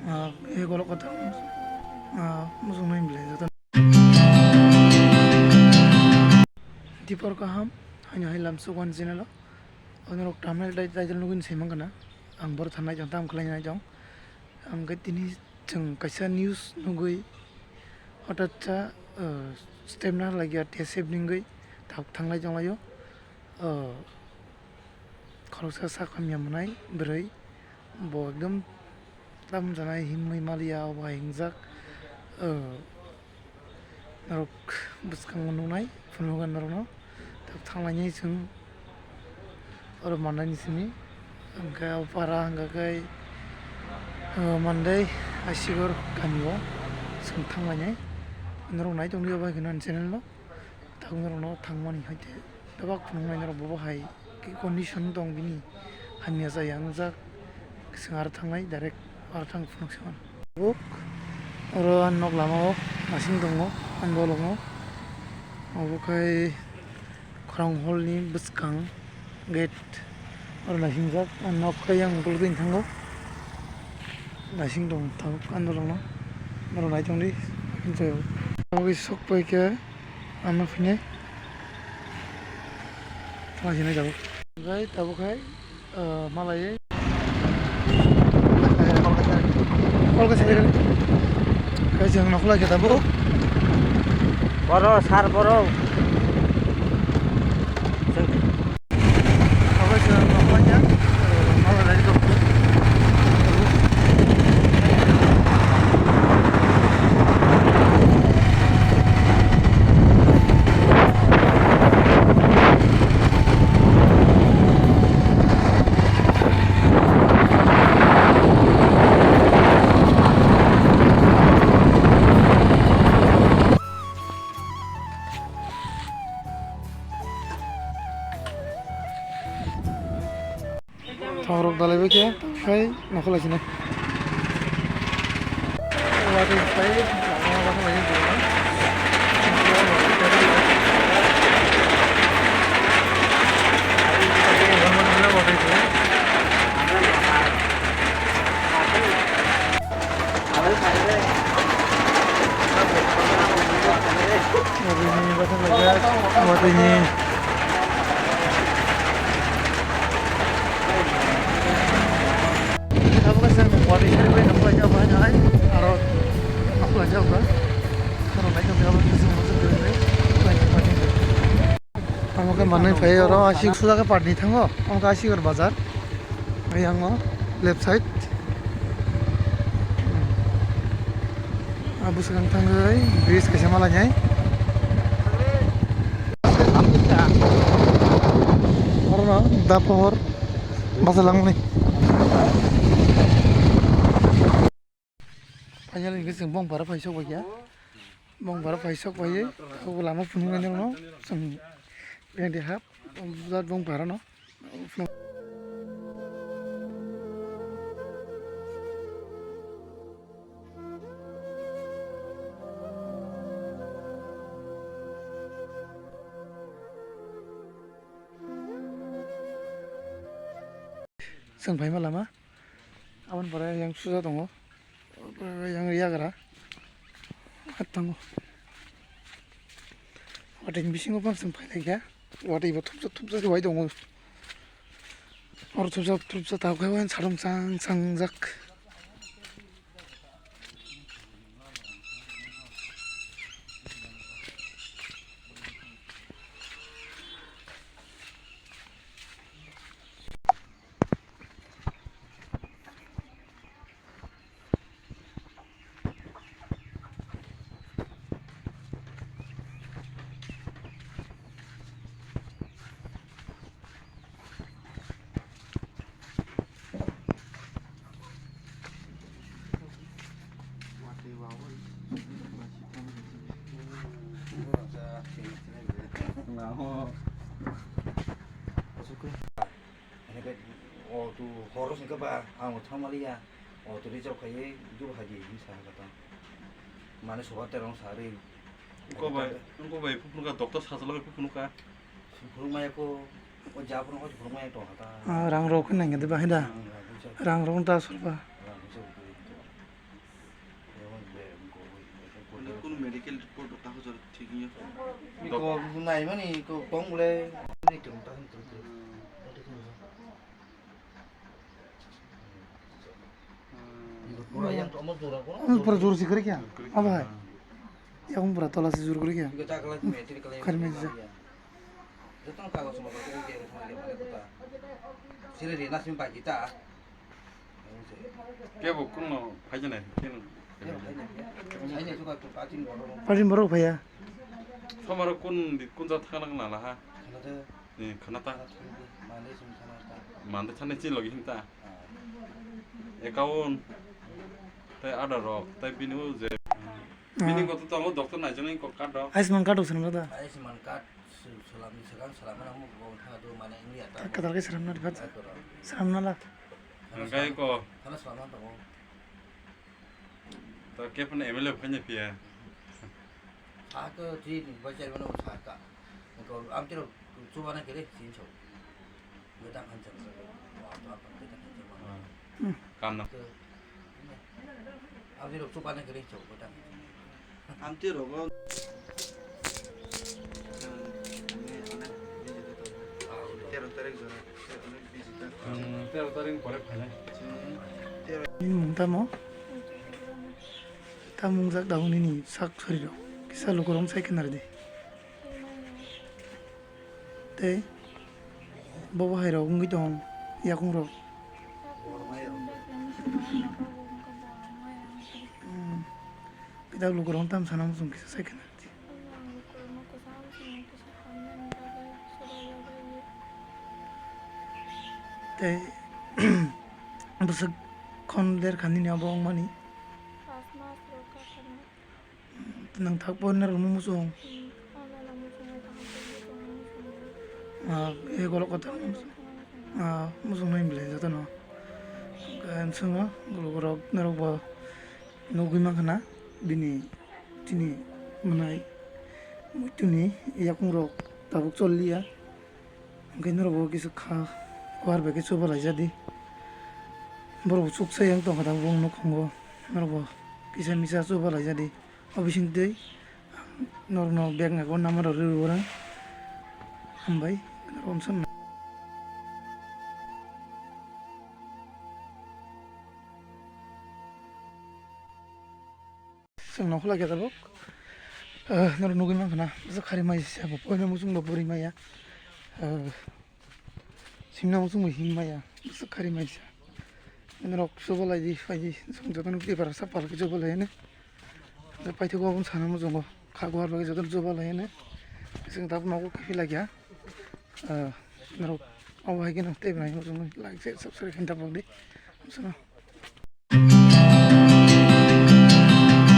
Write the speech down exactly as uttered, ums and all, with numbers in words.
Ah, e golok kota, ah, muchung nai belai joto. Dipor kaham, haino hai lamsuk wan channel o. Onorok thumbnail tai-, title nugui se mankha na. Ang boro thangnai jong, tam khlai nai jong. Ang khe tini chwng kaisa news nugui hothat sa, ah, step na lagi ya T S F ningui thak thanglai jong lai o. Ah, khoroksa sak hamya mwnai bwrwi, bo ekdom tam janai himwi maliya, obo hai hingjak, o, norok bwskango nuknai, phunukgo norokno. Tak thanglainai chwng oro mandaini simi, hwnkhe o para hwnkha khe, o, mandai Asigor kamio chwng thanglainai. Norok nai tongdi obo hai kheno ani channel no. Tabuk norokno thangmani hai khe bebak phunuknai norok bo hai khe condition tong bini hamya jaya wngjak. Chwng aro thangnai direct aro thang phunuk se mano. Tabuk oro ani nok lama o nasing tongo ani bolong o. Obo khai khorang hall ni bwskang gate. Oro naising jak, ang nok khe yang ukulukgwi thango. Naising tong thango, ang bolong no. Norok nai tongdi, ang sayo. Abo khe sok pai khe, ang no phine. Thanglai sinai tabuk. Okai, tabuk hai, ah, malai. Kol khe sai khe. Khe chwng nokhlai khe tabuk. Boro, sar boro. Thongrok dalai bai khe, hai, nokho lai sinai. Watwi ni bathang laijak, watwi ni. Abo khe chwng watwi sari bai nokhlaijak bai nai, aro nokhlaijak ba. Aro naithok khe abo khe chwng mosok khe bai nai. Abo khe manwi phai oro aswk suja khe patni thango, omo khe aswk bazar. Ayang o left side. A bwswkang thangwi bridge kaisa malainai. Orono da pohor bacha langmani. Finally, hingke chwng Bongpara phai sok bai ya. Bongpara phai sok bai, tabuk lama phunuknai nokno chwng beng de hap, jat Bongpara no. Chwng phaima lama. Aboni pore yang suja tongo. Yang yagra. Tongo. Watwi ni bisingo phano chwng phailaikha. Watwi bo thupsa thupsa se wai tongo. Oro thupsa thupsa tabukhe wain salong chang changjak. Hwnkhe o tu horo se khe ba ang thang maliya, o tu reach out khaiwi dul hai di hinwi sa kha ta. Mane soba terong sa ri. Wngkok bai, wngkok bai phunukha, doctor sajla bai phunukha. Phunuk maya ko, o ja phunuk ko phunuk maya tong kha ta. Ah, rang rok khe nang khe ba hai da. Ang rang buja. Rang rok ta sulba. Rang buja. Kel report o tahu jor thik ya. Ko nai mani ko tong le. Pura yang to mo jora ko. Pura jor sikar kya? Aba hai. Yang pura tola si jor kar kya? Kari me ja. Joto kagoj mo ko ke ko ke mane kota. Sire re na sim ba kita. Kebo kuno phaijanai, keno. Party borok phaiya. Somaro kun di kun jat thangna nala ha. Ni khana ta. Mande thani chin logi hinta. Account tai ada rok tai bini o je. Bini ko to tongo doctor nai jani ko card rok. Ayushman card rok swnam da. Ayushman card. Salam ni sekarang salam mana mau kau tha tu mana ini ya. Kadal ke salam na dipat. Salam na la. Engkai ko. Karena salam na tau. Ta ke pun M L A bukannya pia. Saka ti ni baca mana saka. Engkau am tiro coba na kere sin chau. Betang hancam. Wah tu apa betang hancam. Kam na. Ke. Am tiro coba na kere chau betang. Amtwi rogo. Tero tarik jora. Tero tarik pore phainai. Nini mung tamo? Tamo mungjak da nini sak sori rok. Kisa lukurok sai khna rwdi. Tei bo bahai rok wngwi tong yakung rok. Kitab lukurok tam sana muchung kisa sai khna. Tei bwswk khon ler kha nini abo wngmani. Nang thak por na rwngmung muchung. Ah, e golok kotor muchung. Ah, muchung nai belai jotono. Kan sungo golok rok norok bo nugui mankha na bini chini mwnai muituni yakung rok tabuk choliya. Hwnkhe norok bo kisa kha kuar bai khe chuba laijadi. Borok bo chuksa yang tongkha tabuk bong nukhango. Norok bo kisa misa chuba laijadi. O bising twi norokno bag nangkukgo nama rok rw rw rang. Hambai, norok omsong. Chwng nokhola khe tabuk, ah, norok nugui mankha na, bwswk khari mai se bo, poino muchung bo bwrwi maya, ah, simna muchung bo him maya, bwswk khari mai se. Norok chuba laidi, phaidi, chwng jotono paper sa pal khe chuba lai hwnwi. Paithago aboni sana muchungo, kha guar bagwi jotono chuba lai hwnwi. Chwng tabuk nogo kiphilakya, ah, norok obo hai kheno tei belai muchungo like, share, subscribe khe tabuk di.